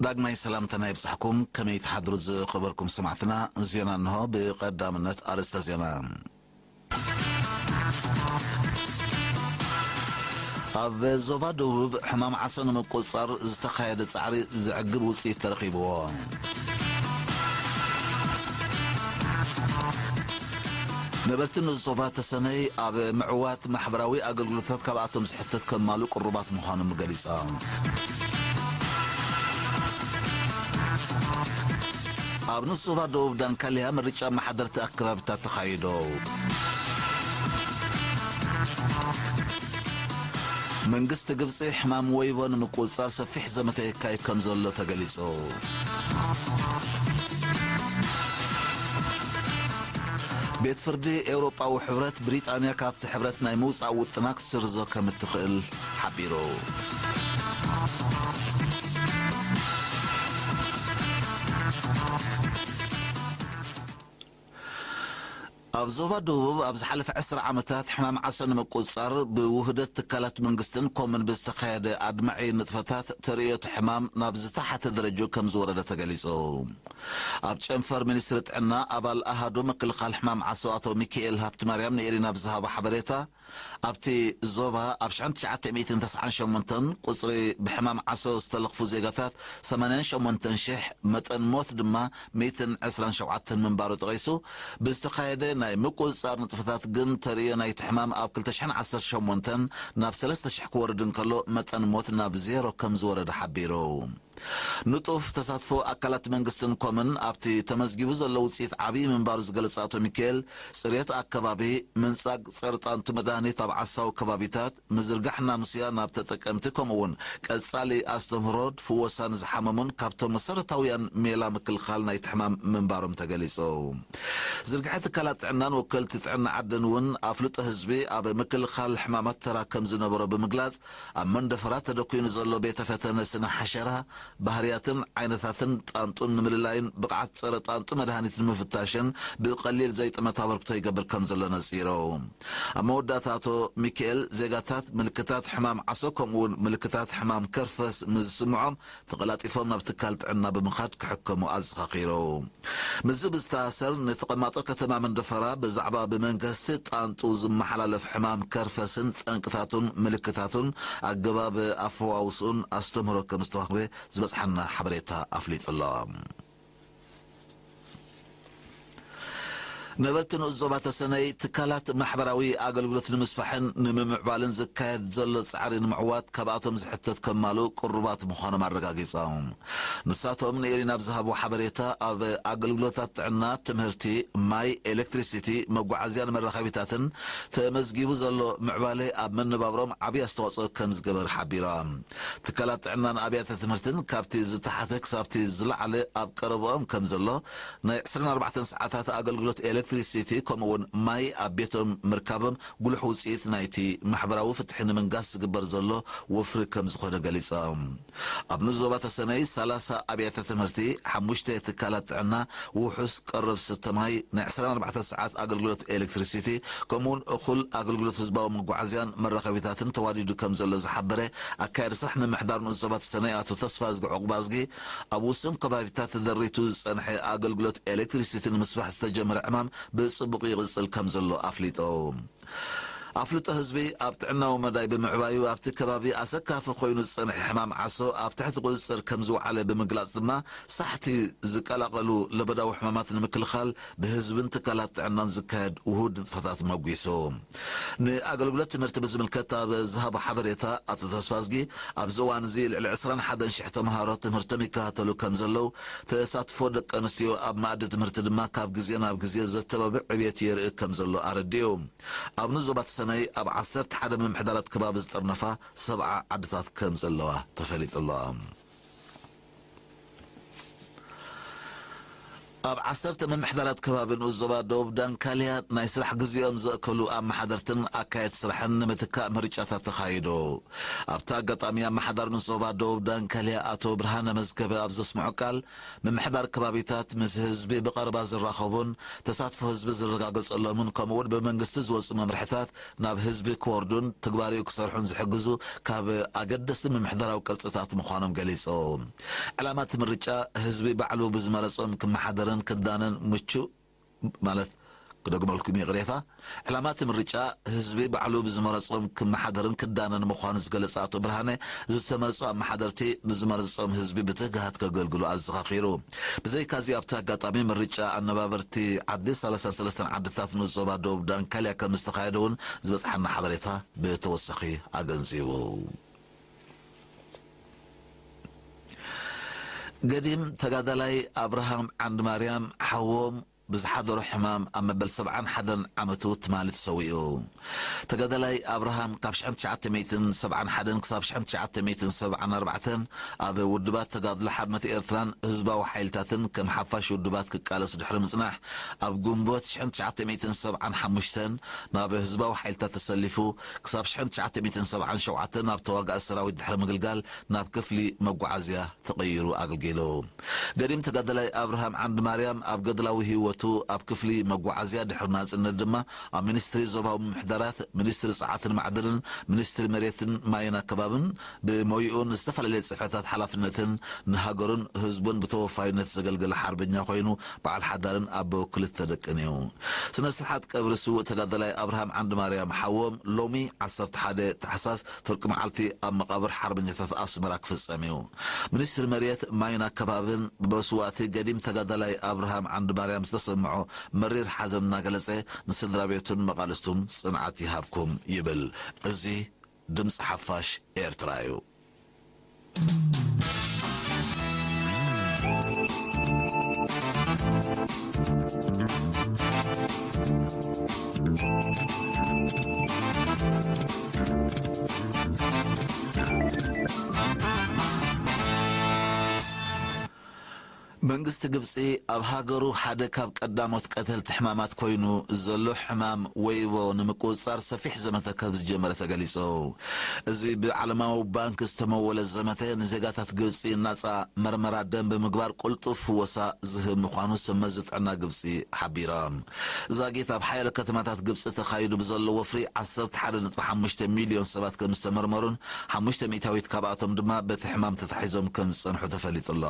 ዳግማይ ሰላምታና ይብጻሕኩም። ከመይ ትሓድሩ ዝኸበርኩም ሰማዕትና? ዜና እንሆ። ብቐዳምነት ኣርእስተ ዜና። ኣብ ዞባ ደቡብ ሕማም ዓሶ ንምቁጽጻር ዝተኻየደ ጻዕሪ ዘዕግብ ውጽኢት ተረኺብዎ። ነበርቲ ንኡስ ዞባ ተሰነይ ኣብ ምዕዋት ማሕበራዊ ኣገልግሎታት ካብኣቶም ዝሕተት ከማሉ ቅሩባት ምዃኖም ገሊጾም። ኣብ ንኡስ ዞባ ደቡብ ዳንካልያ ምርጫ ኣመሓደርቲ ኣከባቢታት ተኻይዶ። መንግስቲ ግብጺ ሕማም ወይቦ ንምቁጽጻር ሰፊሕ ዘመተ የካይድ ከም ዘሎ ተገሊጹ። ቤት ፍርዲ ኤውሮጳዊ ሕብረት ብሪጣንያ ካብቲ ሕብረት ናይ ምውጻእ ውጥና ክትስርዞ ከም እትኽእል ሓቢሩ። ኣብ ዞባ ደቡብ ኣብ ዝሓለፈ ዕስራ ዓመታት ሕማም ዓሶ ንምቁጽጻር ብውህደት ትካላት መንግስትን ኮምን ብዝተኻየደ ኣድማዒ ንጥፈታት ተርእዮ እቲ ሕማም ናብ ዝተሓተ ደረጃ ከም ዝወረደ ተገሊጹ። ኣብ ጨንፈር ሚኒስትሪ ጥዕና ኣባል ኣሃዱ ምክልኻል ሕማም ዓሶ ኣቶ ሚካኤል ሃብትማርያም ንኤሪና ብዝሃቦ ሓበሬታ፣ ኣብቲ ዞባ ኣብ ሽሕን ትሽዓተ ሚእትን ተስዓን ሸሞንተን ቁጽሪ ብሕማም ዓሶ ዝተለኽፉ ዜጋታት ሰማንያን ሸሞንተን ሽሕ፣ መጠን ሞት ድማ ሚእትን ዕስራን ሸውዓተን ምንባሩ ጠቒሱ፣ ብዝተኻየደ ናይ ምቁጽጻር ንጥፈታት ግን ተርእዮ ናይቲ ሕማም ኣብ ክልተ ሽሕን ዓሰርተ ሸሞንተን ናብ ሰለስተ ሽሕ ክወርድ እንከሎ፣ መጠን ሞት ናብ ዜሮ ከም ዝወረደ ሓቢሩ። ንጡፍ ተሳትፎ ኣካላት መንግስትን ኮምን ኣብቲ ተመዝጊቡ ዘሎ ውጽኢት ዓብዪ ምንባሩ ዝገለጸ ኣቶ ሚካኤል፣ ጽሬት ኣከባቢ፣ ምንጻግ ጸርጣንቱ መድሃኒት ኣብ ዓሳዊ ከባቢታት፣ ምዝርጋሕ ናሙስያ ናብ ተጠቀምቲ፣ ከምኡ እውን ቀጻሊ ኣስተምህሮ ፍወሳ ንዝሓመሙን ካብቶም መሰረታውያን ሜላ ምክልኻል ናይቲ ሕማም ምንባሮም ተገሊጹ። ዝርግሐ ትካላት ጥዕናን ወከልቲ ጥዕና ዓድን እውን ኣፍልጦ ህዝቢ ኣብ ምክልኻል ሕማማት ተራ ከም ዝነበሮ ብምግላጽ፣ ኣብ መንደፈራ ተደኲኑ ዘሎ ቤተ ፈተነ ስነ ሓሸራ፣ ባህርያትን ዓይነታትን ጣንጡን ንምልላይን ብቕዓት ጸረ ጣንጡ መድሃኒት ንምፍታሽን ብቐሊል ዘይጥመት ኣበርክቶ ይገብር ከም ዘሎ ነጺሩ። ኣብ መወዳእታ ኣቶ ሚካኤል፣ ዜጋታት ምልክታት ሕማም ዓሶ ከምኡ እውን ምልክታት ሕማም ከርፈስ ምስ ዝስምዖም ተቐላጢፎም ናብ ትካል ጥዕና ብምኻድ ክሕከሙ ኣዘኻኺሩ። ምስዚ ብዝተኣሳሰር፣ ንተቐማጦ ከተማ መንደፈራ ብዛዕባ ብመንግስቲ ጣንጡ ዝመሓላለፍ ሕማም ከርፈስን ጠንቅታቱን ምልክታቱን ኣገባብ ኣፈዋውስኡን ኣስተምህሮ ከም ዝተዋህበ ዝበጽሓና ሓበሬታ ኣፍሊጡ ኣሎ። ነበርቲ ንኡስ ዞባ ተሰነይ ትካላት ማሕበራዊ ኣገልግሎት ንምስፋሕን ንምምዕባልን ዝካየድ ዘሎ ጻዕሪ ንምዕዋት ካብኣቶም ዝሕተት ከማሉ ቅሩባት ምዃኖም ኣረጋጊጾም። ንሳቶም ንኤሪና ኣብ ዝሃብዎ ሓበሬታ፣ ኣብ ኣገልግሎታት ጥዕና፣ ትምህርቲ፣ ማይ፣ ኤሌክትሪሲቲ፣ መጓዓዝያን መራኸቢታትን ተመዝጊቡ ዘሎ ምዕባለ ኣብ መነባብሮም ዓብዪ ኣስተዋጽኦ ከም ዝገበር ሓቢሮም። ትካላት ጥዕናን ኣብያተ ትምህርትን ካብቲ ዝተሓተ ክሳብቲ ዝለዓለ ኣብ ቀረብኦም ከም ዘሎ፣ ናይ ዕስራን ኣርባዕተን ሰዓታት ኣገልግሎት ኤሌክትሪሲቲ ከምኡውን ማይ ኣብ ቤቶም ምርካቦም ጉሉሕ ውጽኢት ናይቲ ማሕበራዊ ፍትሒ ንምንጋስ ዝግበር ዘሎ ወፍሪ ከም ዝኾነ ገሊጾም። ኣብ ንኡስ ዞባ ተሰነይ ሰላሳ ኣብያተ ትምህርቲ፣ ሓሙሽተ ትካላት ጥዕና፣ ውሑስ ቀረብ ስተ ማይ፣ ናይ ዕስራን ኣርባዕተን ሰዓት ኣገልግሎት ኤሌክትሪሲቲ፣ ከምኡውን እኹል ኣገልግሎት ህዝባዊ መጓዓዝያን መራኸቢታትን ተዋዲዱ ከም ዘሎ ዝሓበረ ኣካያዲ ስራሕ ምምሕዳር ንኡስ ዞባ ተሰነይ ኣቶ ተስፋዝጊ ዑቕባዝጊ፣ ኣብ ውሱን ከባቢታት ተደሪቱ ዝጸንሐ ኣገልግሎት ኤሌክትሪሲቲ ንምስፋሕ ዝተጀመረ ዕማም ብጽቡቕ ይቕጽል ከም ዘሎ ኣፍሊጡ። ኣፍልጦ ህዝቢ ኣብ ጥዕናዊ መዳይ ብምዕባዩ፣ ኣብቲ ከባቢ ኣሰካፊ ኮይኑ ዝጸንሐ ሕማም ዓሶ ኣብ ትሕቲ ቁጽጽር ከም ዝወዓለ ብምግላጽ ድማ፣ ሳሕቲ ዝቀላቐሉ ለበዳዊ ሕማማት ንምክልኻል ብህዝብን ትካላት ጥዕናን ዝካየድ ውሁድ ንጥፈታት መጒሱ። ንኣገልግሎት ትምህርቲ ብዝምልከት ኣብ ዝሃቦ ሓበሬታ፣ ኣቶ ተስፋዝጊ፣ ኣብዚ እዋን እዚ ልዕሊ ዕስራን ሓደን ሽሕ ተምሃሮ ትምህርቶም ይከታተሉ ከም ዘለዉ፣ ተሳትፎ ደቂ ኣንስትዮ ኣብ መኣዲ ትምህርቲ ድማ ካብ ግዜ ናብ ግዜ ዘተባብዕ ዕብየት የርኢ ከም ዘሎ ኣረዲኡ። ኣብ ንኡስ ዞባ ተሰነይ ኣብ ዓሰርተ ሓደ ምምሕዳራት ከባቢ ዝጠርነፋ ሰብዓ ዓድታት ከም ዘለዋ ተፈሊጡ ኣሎ። ኣብ ዓሰርተ ምምሕዳራት ከባቢ ንኡስ ዞባ ደቡብ ዳንካልያ ናይ ስራሕ ግዜኦም ዘእከሉ ኣመሓደርትን ኣካየድቲ ስራሕን ንምትካእ ምርጫታት ተኻይዱ። ኣብቲ ኣጋጣሚ ኣመሓዳሪ ንኡስ ዞባ ደቡብ ዳንካልያ ኣቶ ብርሃነ መዝገበ ኣብ ዘስምዖ ቃል፣ ምምሕዳር ከባቢታት ምስ ህዝቢ ብቐረባ ዝራኸቡን ተሳትፎ ህዝቢ ዝረጋገጸሎምን ከምኡ እውን ብመንግስቲ ዝወጹ መምርሕታት ናብ ህዝቢ ክወርዱን ትግባሬኡ ክሰርሑን ዝሕግዙ ካብ ኣገደስቲ ምምሕዳራዊ ቅርጽታት ምዃኖም ገሊጹ። ዕላማ እቲ ምርጫ ህዝቢ ባዕሉ ብዝመረጾም ክመሓደርን ክዳነን ምቹእ ማለት ክደግመልኩም ይቕሬታ። ዕላማ እቲ ምርጫ ህዝቢ ባዕሉ ብዝመረጾም ክመሓደርን ክዳነን ምዃኑ ዝገለጸ ኣቶ ብርሃነ፣ ዝተመርጹ ኣመሓደርቲ ንዝመረጾም ህዝቢ ብትግሃት ከገልግሉ ኣዘኻኺሩ። ብዘይካዚ ኣብቲ ኣጋጣሚ ምርጫ ኣነባበርቲ ዓዲ ሰላሳ ሰለስተን ዓድታት ንኡስ ዞባ ደቡብ ዳንካልያ ከም ዝተኻየደ እውን ዝበጽሓና ሓበሬታ ብተወሳኺ ኣገንዚቡ። ገዲም ተጋዳላይ ኣብርሃም ዓንድማርያም ሓዎም ብዝሓደሮ ሕማም ኣብ መበል ሰብዓን ሓደን ዓመቱ ትማሊ ተሰዊኡ። ተጋዳላይ ኣብርሃም ካብ ሽሕን ትሽዓተ ሚእትን ሰብዓን ሓደን ክሳብ ሽሕን ትሽዓተ ሚእትን ሰብዓን ኣርባዕተን ኣብ ውድባት ተጋድሎ ሓርነት ኤርትራን ህዝባዊ ሓይልታትን ከም ሓፋሽ ውድባት ክቃለስ ድሕሪ ምጽናሕ፣ ኣብ ግንቦት ሽሕን ትሽዓተ ሚእትን ሰብዓን ሓሙሽተን ናብ ህዝባዊ ሓይልታት ተሰሊፉ፣ ክሳብ ሽሕን ትሽዓተ ሚእትን ሰብዓን ሸውዓተን ናብ ተዋጋኢ ሰራዊት ድሕሪ ምግልጋል ናብ ክፍሊ መጓዓዝያ ተቐይሩ ኣገልጊሉ። ገዲም ተጋዳላይ ኣብርሃም ዓንድማርያም ኣብ ገድላዊ ህይወቱ ኣብ ክፍሊ መጓዓዝያ ድሕሪ ናጽነት ድማ ኣብ ሚኒስትሪ ዞባዊ ምምሕዳራት፣ ሚኒስትሪ ጸዓትን ማዕድንን፣ ሚኒስትሪ መሬትን ማይን ኣከባብን ብሞይኡን ዝተፈላለየ ጽሕፈታት ሓላፍነትን ንሃገሩን ህዝቡን ብተወፋይነት ዘገልገለ ሓርበኛ ኮይኑ በዓል ሓዳርን ኣቦ ክልተ ደቅን እዩ። ስነ ስርዓት ቀብሪ ስዉእ ተጋዳላይ ኣብርሃም ዓንድማርያም ሓዎም ሎሚ ዓሰርተ ሓደ ታሕሳስ ፍርቂ መዓልቲ ኣብ መቓብር ሓርበኛታት ኣስመራ ክፍጸም እዩ። ሚኒስትሪ መሬት ማይን ኣከባብን ብመስዋእቲ ገዲም ተጋዳላይ ኣብርሃም ዓንድማርያም ዝተሰምዖ መሪር ሓዘን እናገለጸ ንስድራ ቤቱን መቓልስቱን ጽንዓት ይሃብኩም ይብል። እዚ ድምፂ ሓፋሽ ኤርትራ እዩ። መንግስቲ ግብጺ ኣብ ሃገሩ ሓደ ካብ ቀዳሞት ቀተልቲ ሕማማት ኮይኑ ዘሎ ሕማም ወይቦ ንምቁጽጻር ሰፊሕ ዘመተ ከም ዝጀመረ ተገሊጹ። እዚ ብዓለማዊ ባንክ ዝተመወለ ዘመተ ንዜጋታት ግብጺ ናጻ መርመራ ደም ብምግባር ቅልጡፍ ፍወሳ ዝህብ ምዃኑ ሰብ መዚ ጥዕና ግብጺ ሓቢሮም። ዛጊት ኣብ ሓያሎ ከተማታት ግብጺ ተኻይዱ ብዘሎ ወፍሪ ዓሰርተ ሓደ ነጥቢ ሓሙሽተ ሚልዮን ሰባት ከም ዝተመርመሩን ሓሙሽተ ሚእታዊት ካብኣቶም ድማ በቲ ሕማም ተታሒዞም ከም ዝጸንሑ ተፈሊጡ ኣሎ።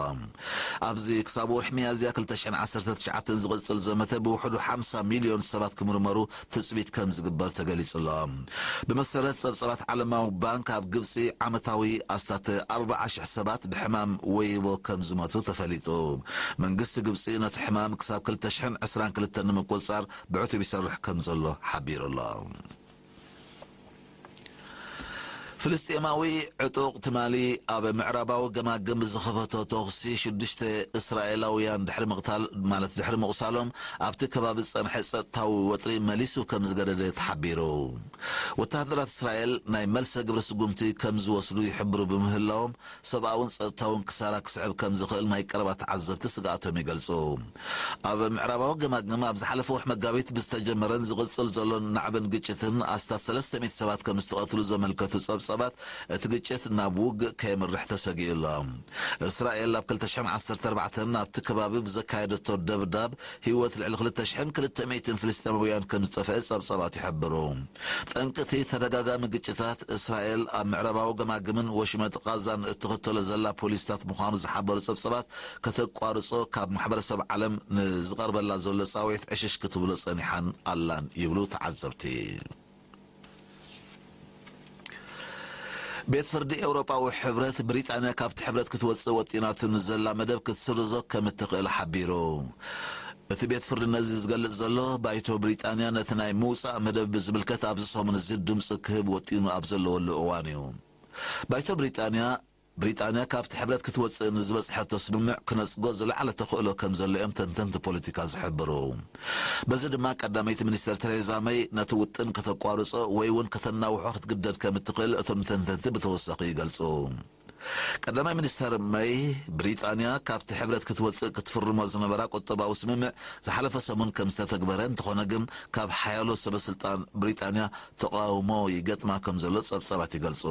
ኣብዚ ክሳብ ወርሒ ሚያዝያ ክልተ ሽሕን ዓሰርተ ትሽዓተን ዝቕጽል ዘመተ ብውሕዱ ሓምሳ ሚልዮን ሰባት ክምርመሩ ትጽቢት ከም ዝግበር ተገሊጹ ኣሎ። ብመሰረት ጸብጻባት ዓለማዊ ባንክ ኣብ ግብጺ ዓመታዊ ኣስታት ኣርብዓ ሽሕ ሰባት ብሕማም ወይቦ ከም ዝሞቱ ተፈሊጡ። መንግስቲ ግብጺ ነቲ ሕማም ክሳብ ክልተ ሽሕን ዕስራን ክልተን ንምቁጽጻር ብዕቱብ ይሰርሕ ከም ዘሎ ሓቢሩ ኣሎ። ፍልስጤማዊ ዕጡቕ ትማሊ ኣብ ምዕራባዊ ገማግም ብዝኸፈቶ ተኹሲ ሽዱሽተ እስራኤላውያን ድሕሪ ምቕታል፣ ማለት ድሕሪ ምቑሳሎም፣ ኣብቲ ከባቢ ዝጸንሐ ጸጥታዊ ወጥሪ መሊሱ ከም ዝገደደ ተሓቢሩ። ወተሃደራት እስራኤል ናይ መልሰ ግብሪ ስጉምቲ ከም ዝወስዱ ይሕብሩ ብምህላዎም፣ ሰብኣውን ጸጥታውን ክሳራ ክስዕብ ከም ዝኽእል ናይ ቀረባ ተዓዘብቲ ስግኣቶም ይገልጹ። ኣብ ምዕራባዊ ገማግም ኣብ ዝሓለፈ ወርሒ መጋቢት ብዝተጀመረን ዝቕጽል ዘሎን ናዕብን ግጭትን ኣስታት ሰለስተ ሚእቲ ሰባት ከም ዝተቐትሉ ዘመልከቱ ጸብጻባት፣ እቲ ግጭት ናብ ውግእ ከየምርሕ ተሰጊኡ ኣሎ። እስራኤል ኣብ ክልተ ሽሕን ዓሰርተ ኣርባዕተን ኣብቲ ከባቢ ብዘካየደቶ ደብዳብ ህይወት ልዕሊ ክልተ ሽሕን ክልተ ሚእትን ፍልስጤማውያን ከም ዝጠፍአ ጸብጻባት ይሕብሩ። ጠንቂ እቲ ተደጋጋሚ ግጭታት እስራኤል ኣብ ምዕራባዊ ገማግምን ወሽመጥ ቃዛን እትኽተሎ ዘላ ፖሊሲታት ምዃኑ ዝሓበሩ ጸብጻባት፣ ከተቋርጾ ካብ ማሕበረሰብ ዓለም ንዝቐርበላ ዘሎ ጻውዒት ዕሽሽ ክትብሎ ጸኒሓን ኣላን ይብሉ ተዓዘብቲ። ቤት ፍርዲ ኤውሮጳዊ ሕብረት ብሪጣንያ ካብቲ ሕብረት ክትወጽእ ወጢናቱ ንዘላ መደብ ክትስርዞ ከም እትኽእል ሓቢሩ። እቲ ቤት ፍርዲ ነዚ ዝገልጽ ዘሎ፣ ባይቶ ብሪጣንያ ነቲ ናይ ምውጻእ መደብ ብዝምልከት ኣብዚ ሰሙን እዚ ድምጺ ክህብ ወጢኑ ኣብ ዘለወሉ እዋን እዩ። ባይቶ ብሪጣንያ፣ ብሪጣንያ ካብቲ ሕብረት ክትወጽእ ንዝበጽሐቶ ስምምዕ ክነጽጎ ዝለዓለ ተኽእሎ ከም ዘሎ እዮም ተንተንቲ ፖለቲካ ዝሕብሩ። በዚ ድማ ቀዳመይቲ ሚኒስተር ቴሬዛ መይ ነቲ ውጥን ከተቋርጾ ወይ እውን ከተናውሖ ክትግደድ ከም እትኽእል እቶም ተንተንቲ ብተወሳኺ ይገልጹ። ቀዳማይ ሚኒስተር መይ፣ ብሪጣንያ ካብቲ ሕብረት ክትወጽእ ክትፍርሞ ዝነበራ ቁጠባዊ ስምምዕ ዝሓለፈ ሰሙን ከም ዝተተግበረ፣ እንተኾነ ግን ካብ ሓያሎ ሰበ ስልጣን ብሪጣንያ ተቓውሞ ይገጥማ ከም ዘሎ ጸብጻባት ይገልጹ።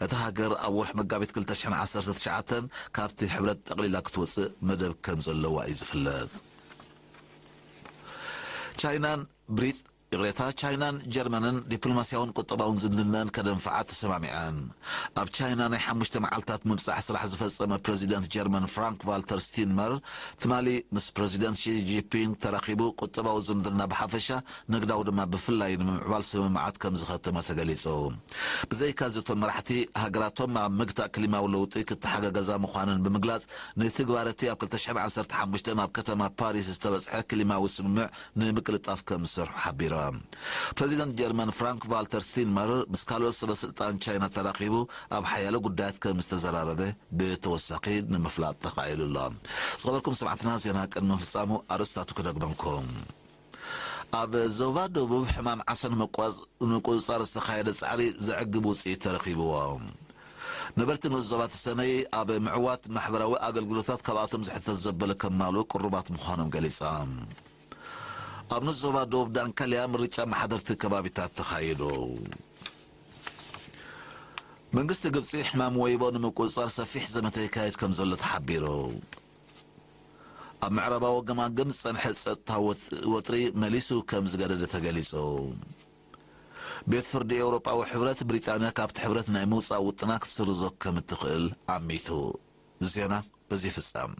እታ ሃገር ኣብ ወርሒ መጋቢት ክልተ ሽሕን ዓሰርተ ትሽዓተን ካብቲ ሕብረት ጠቕሊላ ክትወጽእ መደብ ከም ዘለዋ እዩ ዝፍለጥ። ቻይናን ብሪጥ ይቕሬታ፣ ቻይናን ጀርመንን ዲፕሎማስያውን ቁጠባውን ዝምድናን ከደንፍዓ ተሰማሚዐን። ኣብ ቻይና ናይ ሓሙሽተ መዓልታት ምብጻሕ ስራሕ ዝፈጸመ ፕረዚደንት ጀርመን ፍራንክ ቫልተር ስቲንመር፣ ትማሊ ምስ ፕረዚደንት ሺ ጂንፒንግ ተራኺቡ፣ ቁጠባዊ ዝምድና ብሓፈሻ፣ ንግዳዊ ድማ ብፍላይ ንምምዕባል ስምምዓት ከም ዝኸተመ ተገሊጹ። ብዘይካዚ፣ እቶም መራሕቲ ሃገራቶም ኣብ ምግታእ ክሊማዊ ለውጢ ክተሓጋገዛ ምዃነን ብምግላጽ፣ ንትግባረቲ ኣብ ክልተ ሽሕን ዓሰርተ ሓሙሽተን ኣብ ከተማ ፓሪስ ዝተበጽሐ ክሊማዊ ስምምዕ ንምቅልጣፍ ከም ዝሰርሑ ሓቢሮም። ፕረዚደንት ጀርመን ፍራንክ ቫልተር ስቲንመር ምስ ካልኦት ሰበ ስልጣን ቻይና ተራኺቡ ኣብ ሓያሎ ጉዳያት ከም ዝተዘራረበ ብተወሳኺ ንምፍላጥ ተኻኢሉ ኣሎ። ዝኸበርኩም ሰማዕትና፣ ዜና ቅድሚ ምፍጻሙ ኣርእስታቱ ክደግመልኩም። ኣብ ዞባ ደቡብ ሕማም ዓሶ ንምቋጽ-፣ ንምቁጽጻር ዝተኻየደ ጻዕሪ ዘዕግብ ውጽኢት ተረኺብዎ። ነበርቲ ንኡስ ዞባ ተሰነይ ኣብ ምዕዋት ማሕበራዊ ኣገልግሎታት ካብኣቶም ዝሕተት ዘበለ ከማልኡ ቅሩባት ምዃኖም ገሊጾም። ኣብ ንኡስ ዞባ ደቡብ ዳንካልያ ምርጫ መሓደርቲ ከባቢታት ተኻይዱ። መንግስቲ ግብጺ ሕማም ወይቦ ንምቁጽጻር ሰፊሕ ዘመተ ይካየድ ከም ዘሎ ተሓቢሩ። ኣብ ምዕራባዊ ገማግም ዝጸንሐ ጸጥታ ወጥ-፣ ወጥሪ መሊሱ ከም ዝገደደ ተገሊጹ። ቤት ፍርዲ ኤውሮጳዊ ሕብረት ብሪጣንያ ካብቲ ሕብረት ናይ ምውጻእ ውጥና ክትስርዞ ከም እትኽእል ኣሚቱ። ዜና በዚ ይፍጸም።